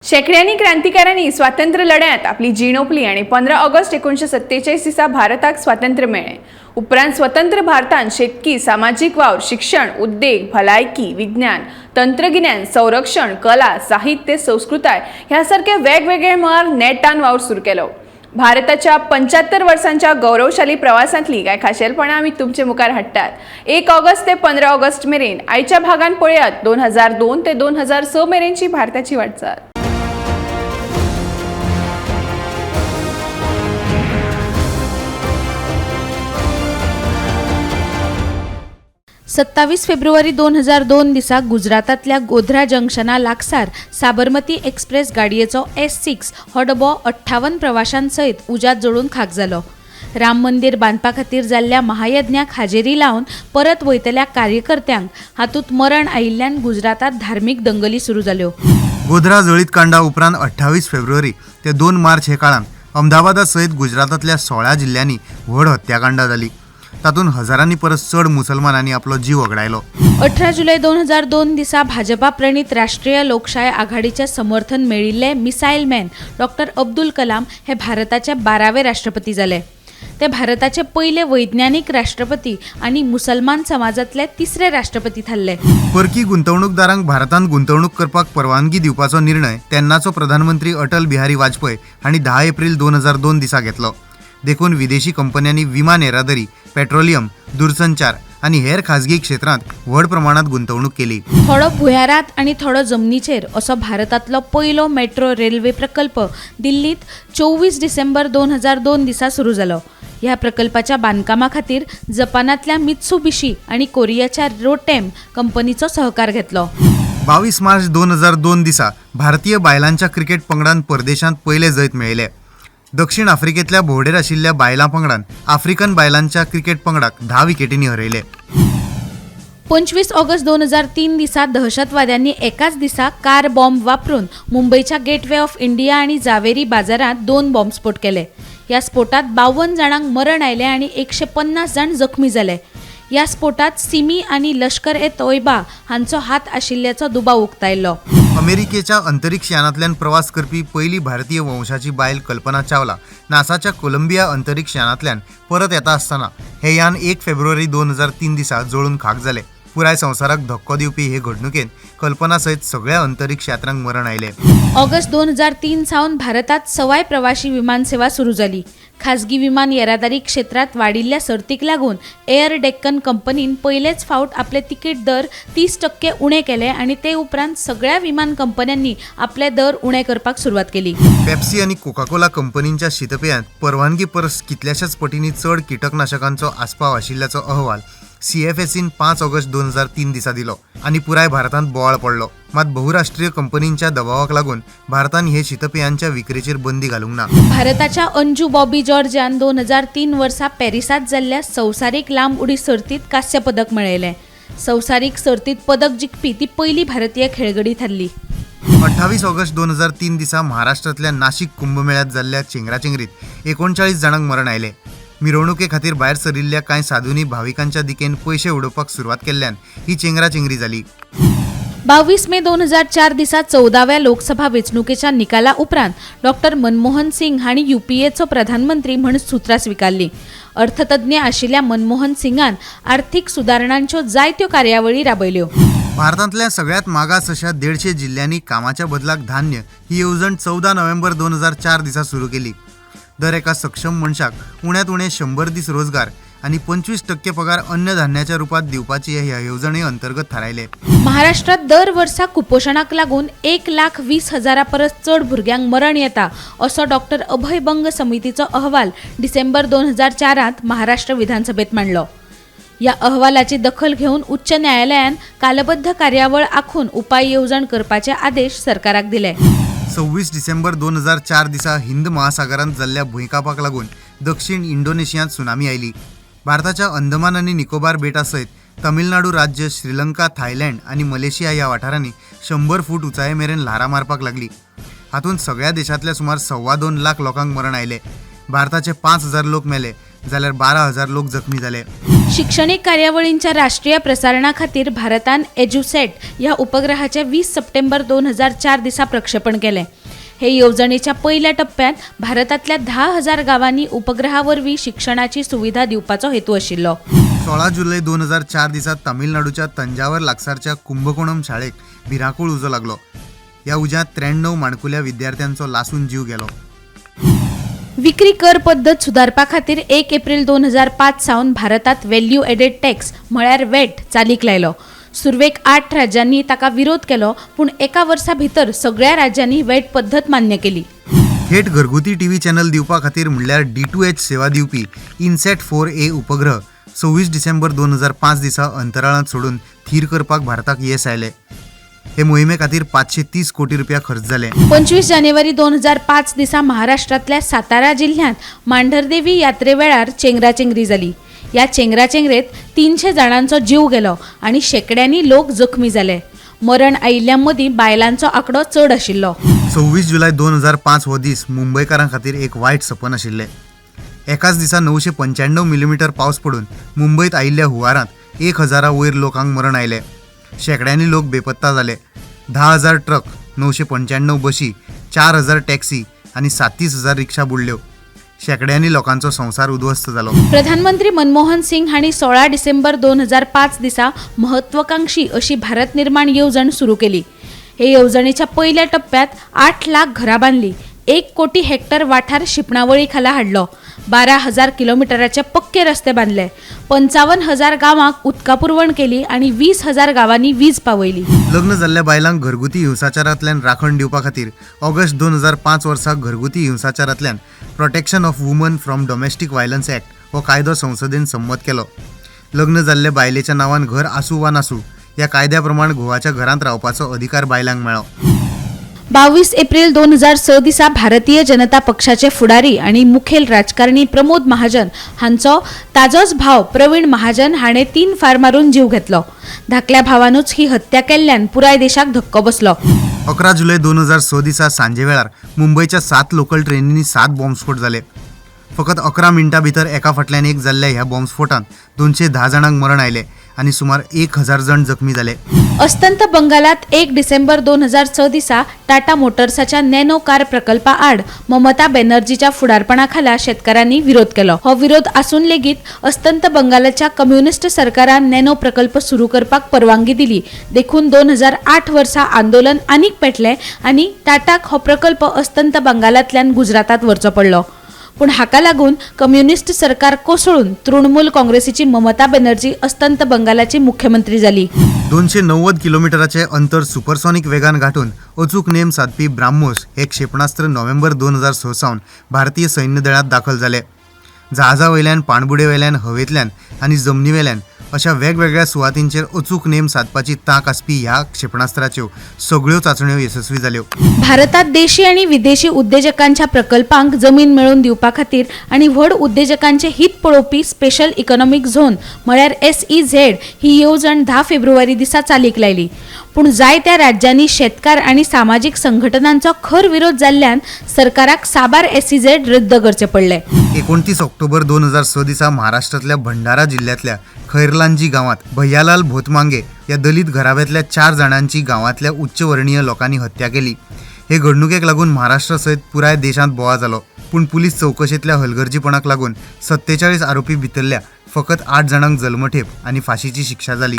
शेंकड्यांनी क्रांतिकारांनी स्वातंत्र्य लढ्यांत आपली जीण ओंपली आनी 15 ऑगस्ट 1947 दिसा भारताक स्वातंत्र्य मेळ्ळें. उपरांत स्वतंत्र भारतान शेतकी, सामाजीक वावर, शिक्षण, उद्देग, भलायकी, विज्ञान, तंत्रगिन्यान, संरक्षण, कला, साहित्य, संस्कृताय ह्या सारक्या वेगवेगळ्या मळार नेटान वावर सुरू केलो. भारताच्या 75 वर्सांच्या गौरवशाली प्रवासांतली कांय खाशेलपणां आमी तुमचे मुखार हाडटात. 1 ऑगस्ट ते 15 ऑगस्ट मेरेन आयच्या भागान पळयात 2002 ते 2006 मेरेनची भारताची वाटचाल. 27 फेब्रुवारी 2002 दिसा गुजरातांतल्या गोध्रा जंक्शना लागसार साबरमती एक्सप्रेस गाडयेचो S6 हो डबो 58 प्रवाशां सयत उज्यांत जळून खाक जालो. राम मंदीर बांदपा खातीर जाल्ल्या महायज्ञाक हाजेरी लावन परत वयतल्या कार्यकर्त्यांक हातूंत मरण आयिल्ल्यान गुजरातांत धार्मीक दंगली सुरू जाल्यो. गोध्रा जळीत कांडा उपरांत 28 फेब्रुवारी ते 2 मार्च हे काळांत अहमदाबादा सयत गुजरातांतल्या 16 जिल्ल्यांनी व्हड हत्याकांडां जाली. तातूंत हजारांनी परस चड मुसलमानांनी आपलो जीव वगडायलो. 18 जुलय 2002 दिसा भाजपा प्रणीत राष्ट्रीय लोकशाय आघाडीचें समर्थन मेळिल्ले missile man doctor Abdul Kalam हे भारताचे 12वे राष्ट्रपती जाले. ते भारताचे पयले वैज्ञानीक राष्ट्रपती आनी मुसलमान समाजांतले तिसरे राष्ट्रपती थारले. परकी गुंतवणूकदारांक भारतांत गुंतवणूक करपाक परवानगी दिवपाचो निर्णय तेन्नाचो प्रधानमंत्री अटल बिहारी वाजपेयी हांणी 10 एप्रील 2002 दिसा घेतलो. देखून विदेशी कंपन्यांनी विमान येरादारी, पेट्रोलियम, दूरसंचार आनी हेर खाजगी क्षेत्रांत व्हड प्रमाणात गुंतवणूक केली. थोडो भुंयारात आनी थोडो जमनीचेर असो भारतांतलो पयलो मेट्रो रेल्वे प्रकल्प दिल्लींत 24 डिसेंबर 2002 दिसा सुरू जालो. ह्या प्रकल्पाच्या बांदकामा खातीर जपानांतल्या मित्सुबिशी आनी कोरियाच्या रोटेम कंपनीचो सहकार घेतलो. 22 मार्च 2002 दिसा भारतीय बायलांच्या क्रिकेट पंगडान परदेशांत पयले जैत मेळयले. दक्षिण आफ्रिकेंतल्या भोंवडेर आशिल्ल्या बायलां पंगडान आफ्रिकन बायलांच्या क्रिकेट पंगडाक 10 विकेटींनी हरयले. 25 ऑगस्ट 2003 दिसा दहशतवाद्यांनी एकाच दिसा कार बॉम्ब वापरून मुंबयच्या गेटवे ऑफ इंडिया आनी जावेरी बाजारांत 2 बॉम्बस्फोट केले. ह्या स्फोटांत 52 जाणांक मरण आयलें आनी 150 जाण जखमी जाले. ह्या स्फोटांत सिमी आनी लश्कर ए तोयबा हांचो हात आशिल्ल्याचो दुबाव उक्तायल्लो. अमेरिकेच्या अंतरिक्ष यानांतल्यान प्रवास करपी पयली भारतीय वंशाची बायल कल्पना चावला नासाच्या कोलंबिया अंतरिक्ष यानांतल्यान परत येता आसतना हे यान 1 फेब्रुवारी 2003 दिसा जळून खाक जालें. पुराय संवसाराक धक्को दिवपी हे घडणुकेन कल्पना सयत सगळ्या अंतरिक्ष यात्र्यांक मरण आयलें. ऑगस्ट 2003 सावन भारतांत सवाय प्रवाशी विमान सेवा सुरू जाली. खाजगी विमान येरादारी क्षेत्रांत वाडिल्ल्या सर्तीक लागून एअर डेक्कन कंपनीन पयलेच फावट आपले तिकीट दर 30% उणे केले आनी ते उपरांत सगळ्या विमान कंपन्यांनी आपले दर उणे करपाक सुरवात केली. पेप्सी आनी कोकाकोला कंपनींच्या शीतपेयांत परवानगी परस कितल्याशाच पटींनी चड कीटकनाशकांचो आस्पाव आशिल्ल्याचो अहवाल CFSCन 5 ऑगस्ट 2003 दिसा दिलो आनी पुराय भारतांत बोवाळ पडलो. मात बहुराष्ट्रीय कंपनींच्या दबावाक लागून भारतान हे शीतपेयांच्या विक्रेचेर बंदी घालूंक ना. भारताच्या अंजू बॉबी जॉर्जान 2003 वर्सा पॅरिसांत जाल्ल्या संवसारीक लांब उडी सर्तींत कांस्य पदक मेळयलें. संवसारीक सर्तींत पदक जिखपी ती पयली भारतीय खेळगडी थारली. 28 ऑगस्ट 2003 दिसा महाराष्ट्रांतल्या नाशिक कुंभमेळ्यांत जाल्ल्या चेंगराचेंगरीत 39 जाणांक मरण आयलें. मिरवणुके खातीर भायर सरिल्ल्या कांय साधूंनी भाविकांच्या दिकेन पयशे उडोवपाक सुरवात केल्ल्यान ही चेंगराचेंगरी जाली. 22 मे 2004 दिसा 14व्या लोकसभा वेंचणुकेच्या निकाला उपरांत डॉक्टर मनमोहन सिंग हांणी UPAचो प्रधानमंत्री म्हूण सुत्रां स्विकारली. अर्थतज्ञ आशिल्ल्या मनमोहन सिंगान आर्थीक सुदारणांच्यो जायत्यो कार्यावळी राबयल्यो. भारतांतल्या सगळ्यात मागास अशा 150 जिल्ल्यांनी कामाच्या बदलाक धान्य ही येवजण 14 नोव्हेंबर 2004 दिसा सुरू केली. दर एका सक्षम मनशाक उण्यांत उणे 100 दीस रोजगार आनी 25% पगार अन्न धान्याच्या रुपात दिवपाची ह्या येवजणे अंतर्गत थारायले. महाराष्ट्रात दर वर्सा कुपोशणाक लागून 1,20,000 परस चड भुरग्यांक मरण येता असो डॉक्टर अभय बंग समितीचो अहवाल डिसेंबर 2004 महाराष्ट्र विधानसभेत मांडलो. ह्या अहवालाची दखल घेवन उच्च न्यायालयान कालबद्ध कार्यावळ आखून उपाय येवजण करपाचे आदेश सरकाराक दिले. 26 डिसेंबर 2004 दिसा हिंद महासागरांत जाल्ल्या भुंयकांपाक लागून दक्षिण इंडोनेशियांत सुनामी आयली. भारताच्या अंदमान आनी निकोबार बेटा सयत तमिळनाडू राज्य, श्रीलंका, थायलंड आनी मलेशिया ह्या वाठारांनी 100 फूट उंचाये मेरेन ल्हारां मारपाक लागली. हातूंत सगळ्या देशांतल्या सुमार 2.25 लाख लोकांक मरण आयलें. भारताचे 5,000 लोक मेले जाल्यार 12,000 लोक जखमी जाले. शिक्षणीक कार्यावळींच्या राष्ट्रीय प्रसारणा खातीर भारतान एज्युसेट ह्या उपग्रहाचें 20 सप्टेंबर 2004 दिसा प्रक्षेपण केलें. हे येवजणेच्या पयल्या टप्प्यांत भारतांतल्या 10,000 गांवांनी उपग्रहा वरवीं शिक्षणाची सुविधा दिवपाचो हेतू आशिल्लो. 16 जुलय 2004 दिसा तामिळनाडूच्या तंजावर लागसारच्या कुंभकोणम शाळेक भिरांकूळ उजो लागलो. ह्या उज्यांत 93 माणकुल्या विद्यार्थ्यांचो लासून जीव गेलो. विक्री कर पद्दत सुदारपा खातीर 1 एप्रील 2005 सावन भारतांत व्हॅल्यू एडेड टॅक्स म्हळ्यार वॅट चालीक लायलो. सुरवेक 8 राज्यांनी ताका विरोध केलो, पूण एका वर्सा भितर सगळ्या राज्यांनी वॅट पद्दत मान्य केली. थेट घरगुती टीव्ही चॅनल दिवपा खातीर म्हणल्यार D2H सेवा दिवपी इनसॅट 4A उपग्रह 26 डिसेंबर 2005 दिसा अंतराळांत सोडून थीर करपाक भारताक येस आयलें. हे मोहिमे खातीर 530 कोटी रुपया खर्च जाले. 25 जानेवारी 2005 दिसा महाराष्ट्रांतल्या सातारा जिल्ह्यांत मांढरदेवी यात्रे वेळार चेंगराचेंगरी जाली. ह्या चेंगराचेंगरेत 300 जाणांचो जीव गेलो आनी शेंकड्यांनी लोक जखमी जाले. मरण आयिल्ल्यां मदीं बायलांचो आंकडो चड आशिल्लो. 26 जुलय 2005 हो दीस मुंबयकारां खातीर एक वायट सपन आशिल्लें. एकाच दिसा 995 मिलीमीटर पावस पडून मुंबयत आयिल्ल्या हुंवारांत 1000 वयर लोकांक मरण आयलें. शेंकड्यांनी लोक बेपत्ता जाले. 10,000 ट्रक, 995 बशी, 4,000 टॅक्सी आनी 37,000 रिक्षा बुडल्यो. शेंकड्यांनी लोकांचो संवसार उद्ध्वस्त जालो. प्रधानमंत्री मनमोहन सिंग हांणी 16 डिसेंबर 2005 दिसा महत्वाकांक्षी अशी भारत निर्माण येवजण सुरू केली. हे येवजणेच्या पयल्या टप्प्यात 8 लाख घरां बांदली, 1 कोटी हेक्टर वाठार शिंपणावळी खाला हाडलो, 12,000 किलोमिटराचे पक्के रस्ते बांदले, 55,000 गांवांक उदका पुरवण केली आनी 20,000 गांवांनी वीज पावयली. लग्न जाल्ल्या बायलांक घरगुती हिंसाचारांतल्यान राखण दिवपा खातीर ऑगस्ट 2005 वर्सा घरगुती हिंसाचारांतल्यान protection of woman from domestic violence act हो कायदो संसदेन संमत केलो. लग्न जाल्ले बायलेच्या नांवान घर आसूं वा नासूं, ह्या कायद्या प्रमाण घोवाच्या घरांत रावपाचो अधिकार बायलांक मेळ्ळो. 22 एप्रील 2006 दिसा भारतीय जनता पक्षाचे फुडारी आनी मुखेल राजकारणी प्रमोद महाजन हांचो ताजोच भाव प्रवीण महाजन हाणें 3 फार मारून जीव घेतलो. धाकल्या भावानूच ही हत्या केल्ल्यान पुराय देशाक धक्को बसलो. 11 जुलय 2006 दिसा सांजे वेळार मुंबयच्या 7 लोकल ट्रेनींनी 7 बॉम्बस्फोट जाले. फकत 11 मिनटां भितर एका फाटल्यान एक जाल्ल्या ह्या बॉम्बस्फोटांत 210 जाणांक मरण आयलें आनी सुमार 1000 जाण जखमी जाले. अस्तंत बंगालात 1 डिसेंबर 2006 दिसा टाटा मोटर्साच्या नॅनो कार प्रकल्पा आड ममता बॅनर्जीच्या फुडारपणाखाला शेतकारांनी विरोध केलो. हो विरोध आसून लेगीत अस्तंत बंगालाच्या कम्युनिस्ट सरकारान नॅनो प्रकल्प सुरू करपाक परवानगी दिली. देखून 2008 वर्सा आंदोलन आनीक पेटलें आनी टाटाक हो प्रकल्प अस्तंत बंगालांतल्यान गुजरातांत व्हरचो पडलो. पूण हाका लागून कम्युनिस्ट सरकार कोसळून तृणमूल काँग्रेसीची ममता बॅनर्जी अस्तंत बंगालाची मुख्यमंत्री जाली. 290 किलोमिटराचे अंतर सुपरसॉनिक वेगान गांठून अचूक नेम सादपी ब्राह्मोस हे क्षेपणास्त्र नोव्हेंबर 2006 सावन भारतीय सैन्य दळांत दाखल जाले. जहाजा वयल्यान, पाणबुडे वयल्यान, हवेंतल्यान आनी जमनी वेल्यान अशा वेगवेगळ्या सुवातींचेर अचूक नेम सादपाची तांक आसपी ह्या क्षेपणास्त्राच्यो सगळ्यो चांचण्यो येसस्वी जाल्यो. भारतात देशी आणि विदेशी उद्देजकांच्या प्रकल्पांक जमीन मेळोवन दिवपा खातीर आनी व्हड उद्देजकांचे हित पळोवपी स्पेशल इकॉनॉमिक झोन म्हळ्यार SEZ ही येवजण 10 फेब्रुवारी दिसा चालीक लायली. पूण जायत्या राज्यांनी शेतकार आनी सामाजीक संघटनांचो खर विरोध जाल्ल्यान सरकाराक साबार SEZ रद्द करचे पडले. 29 ऑक्टोबर 2006 दिसा महाराष्ट्रांतल्या भंडारा जिल्ह्यांतल्या खैरलांजी गांवांत भैयालाल भोतमांगे ह्या दलित घराब्यांतल्या 4 जाणांची गांवांतल्या उच्चवर्णीय लोकांनी हत्या केली. हे घडणुकेक लागून महाराष्ट्र सयत पुराय देशांत बोवाळ जालो. पूण पुलीस चवकशेंतल्या हलगर्जीपणाक लागून 47 आरोपी भितरल्या फकत 8 जाणांक जल्मठेप आनी फाशीची शिक्षा जाली.